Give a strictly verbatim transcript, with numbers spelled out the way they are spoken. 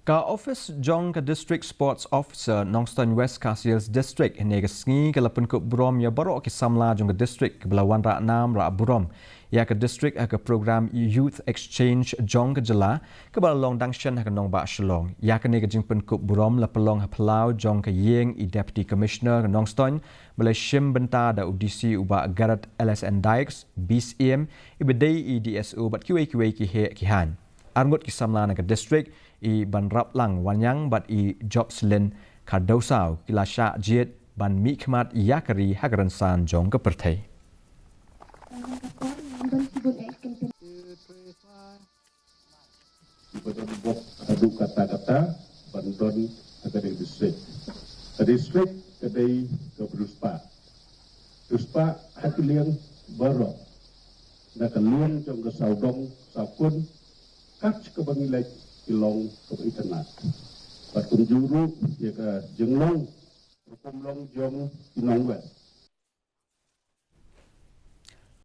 Ka office jong ka District Sports Officer Nongstoin West Khasi Hills District hynne ka sngi ka la pynkup burom ïa baroh ki samla jong ka district kiba la wanrah nam rah burom ïa ka district ha ka program Youth Exchange jong ka jylla kaba la long dang shen ha ka nongbah Shillong. Ïa kane ka jingpynkup burom la pynlong ha phyllaw jong ka ïing i Deputy Commissioner ka Nongstoin ba la shim bynta da u D C u Bah Garod L S N Dykes, B C M, iba dei i D S O bad kiwei kiwei ki heh ki haiñ. Arngut ki samla na ka district i Banraplang Wanniang bad i Jopslyn Khardewsaw ki la shah jied ban mihkhmat ïa ka ri ha ka rynsan jong ka pyrthei. Ba don bok haduh katta katta ban don ha ka dei district. Ka district ka dei ka ba riewspah. Riewspah ha ki liang baroh. Na ka liang jong ka sawdong sawkun, kat kaba ngi leit ki long kaba itynnad. Bad kumjuh ruh ïa ka jinglong rukom long jong ki nong West.